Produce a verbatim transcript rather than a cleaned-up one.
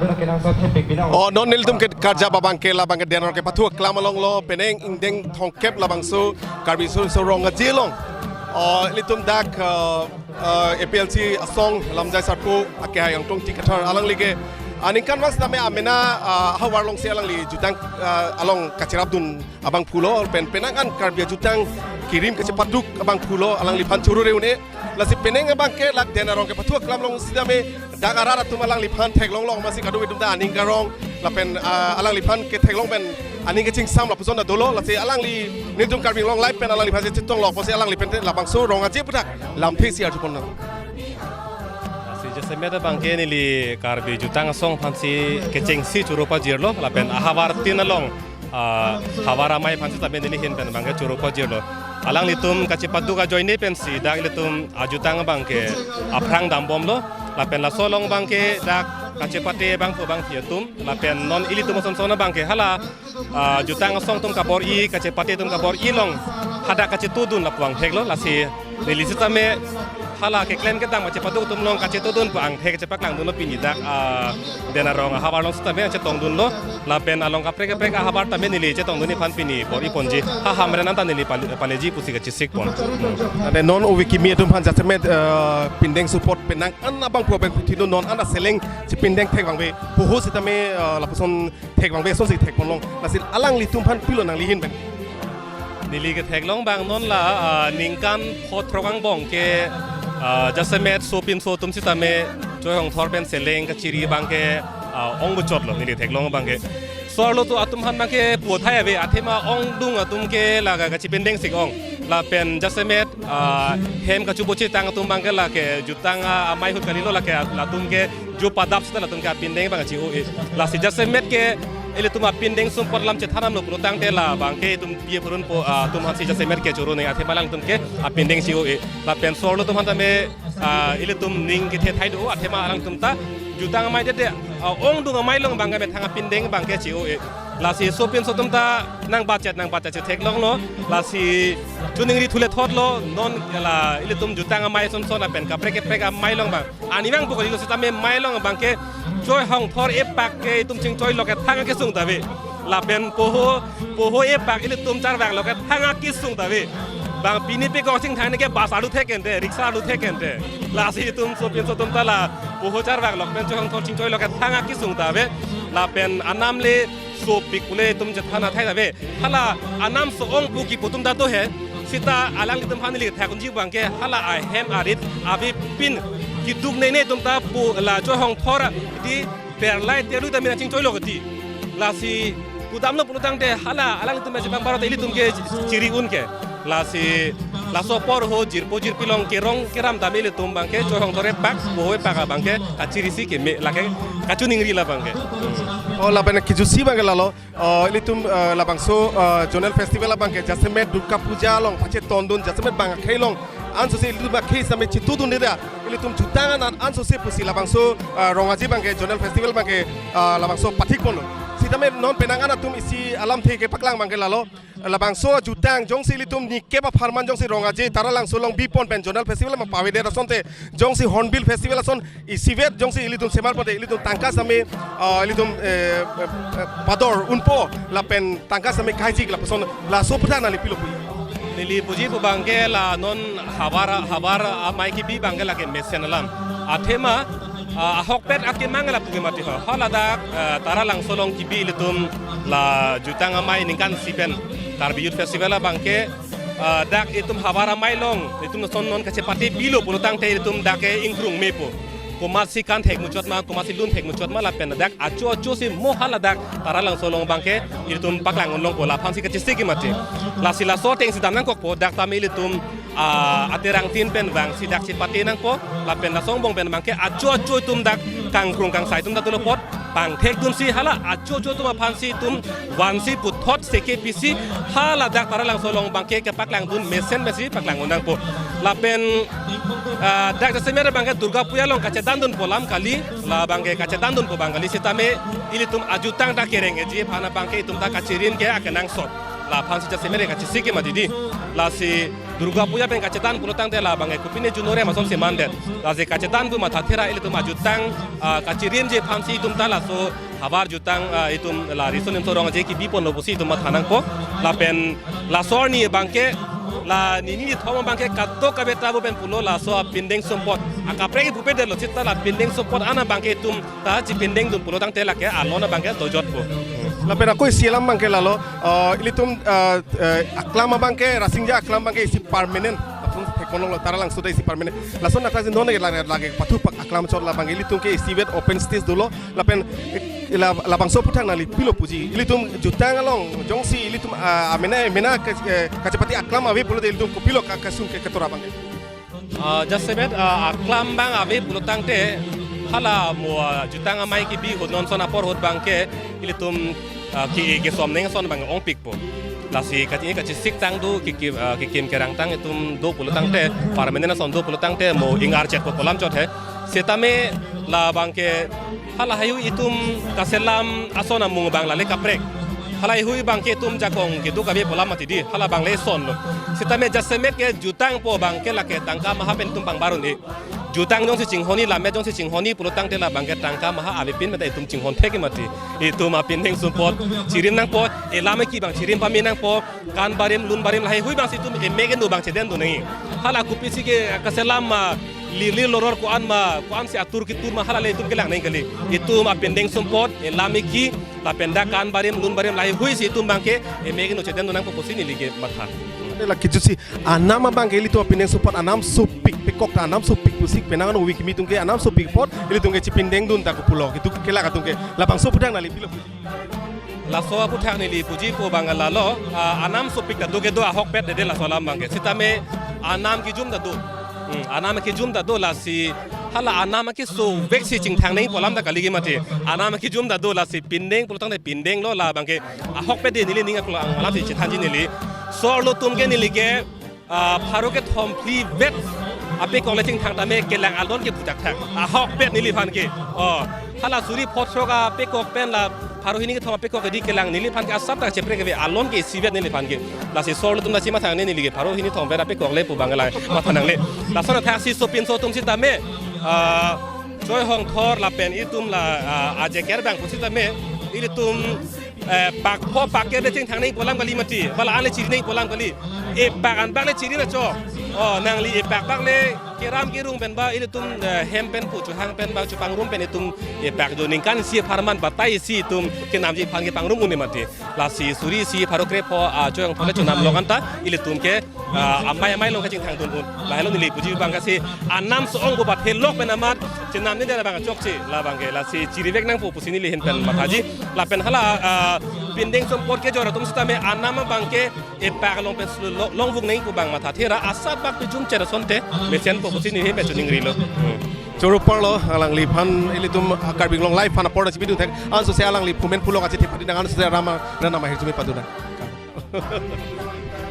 Oh, non nelitum ke karjap abang ke labang ke Dena Rong kepathu aklam along lo, penang ingdeng thomkep labangso Karbi Riso Nimso Rong Aje along. Oh, ilitum dak, uh, uh, A P L C asong Lamjai Sarpo ake hai angtong ti kathar alangli ke aningkanvang sitame amena, uh, ahavar alongsi alangli jutang, uh, along kachirapdun abangphu lo, pen penang an Karbi ajutang kirim kachepaduk abangphu lo, alangliphan choro re un-e. Lasi penang abang ke lak Dena Rong kepathu aklam along sitame dak arat atum alangliphan theklong long masi kadokave atum ta aning karong lapen, ah, alangliphan ketheklong pen aning kachingsam lapuson ta dolo, lasi alangli nelitum Karbi Anglong Live pen alangliphan chetong lo pusi alangli pen labangso Rong Aje aputhak lamthe si arjupon nang. Si jasemet abang ke neli Karbi jutang asong aphansi kechengsi choro pajirlo lapen ahavar tin along, ah, havar amei aphan sitame neli ahin pen abang ke choro pajirlo. Alanglitum kachepaduk ajoine pensi dak ilitum ajutang abang ke aphrang dambomlo. Lapen laso along abang ke dak kachepate abangphu abangphi atum. Lapen non ilitum ason son abang ke hala, ah, jutang asong atum kabor-i, kachepate atum kabor-i along hadak kachetudun lapu angthek lo. Lasi neli sitame hala keklem kedam kachepaduk atum along kachetudun pu angthek chepaklangdunlo pini dak, ah, Dena Rong ahavar along sitame chetongdunlo. Lapen along kaprek kaprek ahavar tame neli chetongdun aphan pini bor-i ponji. Ha Hamren anta neli pale-, paleji pusi kachesikpon. Ante non ove kimi atum aphan jasemet, eh, pindeng support penang an abangphu pen puthino non an aseleng si pindeng thek abang ave. Poho sitame, eh, lapuson thek abang ave, asonsi thekpon long. Lasi alanglitum aphan pilo nangli ahin pen. Neli ketheklong abang non la, ah, ningkan pho throk angbong ke, ah, jasemet sopinso atum sitame choi hongthor pen seleng kachiri abang ke, ah, ong buchotlo neli theklong abang ke. So-arlo atum aphan abang ke pu athai ave, athema ongdung atum ke laga kachipindeng sik ong. Lapen jasemet, ah, hem kachuboche tang atum abang ke lake jutang, ah, amei ahut kalilo, lake latum ke jo padap sita latum ke apindeng abang che-o-e. Lasi jasemet ke ilitum apindeng sumpot alam chethan damlo pulotangte labang ke itum P A purun po, ah, atum aphansi jasemet ke choro ne athema alangtum ke apindeng che-o-e. Lapen so-arlo atum aphan tame, ah, ilitum ning kethe thai do athema alangtum ta jutang amei dede, ah, ongdung amei along abang ke methang apindeng abang ke che-o-e. Lasi sopinso atum ta nang budget nang budget chetheklonglo. Lasi choningri thule thotlo non la ilitum jutang amei ason son lapen kaprek kaprek amei along abang. Arnivang pu kalilo sitame amei along abang ke choi hongthor epak ke itum chingchoilo kethang akesung ta ave. Lapen poho, poho epak ilitum charvaklo kethang akesung ta ave. Bang pini pe kosing thang ne ke bus arlu thek ente, rickshaw arlu thek ente. Lasi itum sopinso atum ta la poho charvaklo pen choi hongthor chingchoilo kethang akesung ta ave. Lapen anam le sopik pule itum chethan athai ta ave. Hala anam so-ong pu kipu atum ta do he. Sita alanglitum aphan neli thak unji abang ke hala ahem arit avepin keduk nene atum ta pu la choi hongthor di perlai terlu ta mina chingchoilo kati. Lasi kudamlo pulotangte hala alanglitum aji bang barote ilitum ke chiri un ke. Lasi laso apor ho jirpo jirpi along kerong keram tame ilitum abang ke choi hongthor epak, poho epak abang ke kachirisi keme lake kachoningri la abang ke. Oh, lapen kijutsi abang ke lalo. Oh, ilitum, eh, labangso, eh, zonal festival abang ke jasemet Durga Puja along pachetondun jasemet bang akhei along ansose ilitum akhei same chetudun deda. Ilitum jutang an ansose pusi labangso, eh, Rong Aje abang ke zonal festival abang ke, eh, labangso pathikponlo. Sitame non penang an atum isi alamthe kepaklang abang ke lalo. Labangso jutang jongsi ilitum nikep apharman jongsi Rong Aje Taralangso along bipon pen zonal festival ma pavedet asonte jongsi Hornbill Festival ason isivet jongsi ilitum semar pote ilitum tangka same, ah, ilitum, eh, eh, eh, pador unpo lapen tangka same kaijik lapuson laso aputhak nangli pilo pu. Neli puji pu abang ke la non havar havar amei kebi abang ke lake mesen alam. Athema, ah, ahokpet akemang lapu ke mati ho. Haladak, ah, Taralangso along kebi ilitum la jutang amei ningkan isi pen Karbi Youth Festival abang ke, ah, dak itum havar amei along itum son non kachepate bilo pulotangte itum dak ke ingkrung mepo. Komatsi kan thek muchot ma, komatsi lun thek muchot ma lapen dak acho acho si mo haladak Taralangso along abang ke itum paklang unlongpo laphansi kachesik ke mati. Lasi laso atengsi dam nangkokpo dak tame ilitum, ah, aterang tin pen vangsi dak chepate nangpo lapen laso angbong pen abang ke acho acho itum dak kangkrung kangsai atum dak dolo apot pangthekdunsi hala acho acho atum aphansi itum vansi puthot seke pisi haladak Taralangso along abang ke kepaklangdun mesen mesi paklang un nangpo. Lapen, ah, dak jasemet abang ke Durga Puja along kachedandunpo alam kali, la abang ke kachedandunpo abang kali sitame ilitum ajutang ta kereng eji aphan abang ke itum ta kachirin ke akenangsot. Laphan si jasemet kachesik ke mati di. Lasi Durga Puja pen kachedan pulo tangte labang ke kopine January ason si mandet. Lasi kachedan pu mathathera ilitum ajutang, ah, kachirimji aphan si itum ta laso havar jutang, ah, itum la riso nimso rong aje kebi ponlo pusi itum matha nangpo. Lapen laso arni abang ke la nini thom abang ke kadokave ta pu pen pulo laso apindeng sumpot akaprek ipupe detlo seta la pindeng sumpot an abang ke itum ta chipindeng dun pulo tangte lake alon abang ke dojotpo. Lapen ako isi alam abang ke lalo, eh, ilitum, eh, eh, aklam abang ke, Rasinja aklam abang ke isi permanent. Apun thekonlo Taralangso ta isi permanent. Lason athak si non lake, lake pathu pak aklam chot labang ke ilitum ke isivet open stage dolo. Lapen, eh, la, labangso aphuthak nangli pilo puji. Ilitum jutang along jongsi ilitum, ah, amena, mena ke, eh, kachepate aklam ave pulote ilitum kopilo ka, kasung ke ketora abang ke. Ah, jasemet, ah, aklam abang ave pulo tangte hala mo, ah, jutang amei kebi ahut non ason apor ahut abang ke ilitum, ah, ke, kesom neng ason abang ongpikpo. Lasi kachini kachesik tang do ke, ke, ah, kekim kerang tang itum do pulo tangte permanent ason do pulo tangte mo ingarchetpo pu alam chot he. Setame labang ke hala heihui itum kaselam ason amung abang lale kaprek. Hala heihui abang ke itum jakong kedo kave pu alam mati di. Hala abang le sonlo. Setame jasemet ke jutangpo abang ke lake tangka maha pen itum pangbar un-e. Jutang jongsi chinghon-i, lammet jongsi chinghon-i pulo tangte labang ke tangka maha avepin mate itum chinghon thek ke mati. Itum apindeng sumpot chirim nangpo, elam eki abang chirim pame nangpo, kan barim, lun barim laheihui abang si itum emek eno abang chedendun nangji. Hala kopisi ke kaselam ma, lili loror ko-an ma, ko-an si atur kitur ma hala le itum kelang nangji kali. Itum apindeng sumpot, elam eki, lapen dak kan barim, lun barim laheihui si itum abang ke emek eno chedendun nangpo pusi neli ke matha. Ane la kijutsi anam abang ke ilitum apindeng sumpot anam sopik, pekok ta anam sopik pusi penang ano week meeting ke anam sopik apot ilitum ke chipindeng dun ta kopulo. Itum ke la katum ke labangso aphuthak nangli pilo. Laso aphuthak neli puji pu abang lalo, ah, anam sopik ta do kedo ahokpet dede laso alam abang ke. Setame anam kejum ta do. Hmm, anam kejum ta do lasi hala anam keso vek si chingthang nangji pu alam ta kali ke mati. Anam kejum ta do lasi pindeng pulo tangte pindenglo labang ke ahokpet de neli ning aklo ang alam si chethanji neli. Sorlo atum ke neli ke, ah, pharo kethom phli vet apekok le chingthang tame kelang alon ke butak thak. Ahokpet neliphan ke. Oh, hala suri phothrok apekok pen la pharo hini kethom apekok ke di kelang neliphan ke asap ta cheprek ave alon ke isivet neliphan ke. Lasi sorlo atum ta chima thang ne neli ke pharo hini thom vet apekok le pu abang la matha nangne. Lason athak si sopinso atum sitame, ah, choi hongthor lapen itum la, ah, ajeker abang pusitame ilitum, eh, pak pho pak ke le chingthang nangji pu alam kali mati. Hala an le chiri nangji pu alam kali. Epak an abang le chiri na cho. Oh, nangli epak abang le keram kerung pen ba ilitum, eh, hem pen pu chuhang pen ba chupangrum pen itum epak jo ningkan isi apharman batai isi itum kenamji aphan kepangrum un-e mati. Lasi suri isi pharo krepho, ah, choi hongthor le chonam long anta ilitum ke, ah, amei amei along kachingthang dun un. Lahelo neli puji abang ke si anam so-ong ko bathe lok pen amat chenam ne dera abang chokche labang ke lasi chirivek nangpo pusi neli ahin pen mathaji. Lapen hala, ah, pindeng sumpot kejor atum sitame anam abang ke epak along pen sulu lo-, longvung nangji pu abang mathathera asap bak pejum cher asonte mesenpo pusi neli ahin pen choningrilo. Hmm. Choro parlo alangliphan ilitum Karbi Anglong Live aphan apor ta chibidun thek. Ansose alangli phumen phulo kachethepadi nang ansose rama rana mahir chumi padun nang.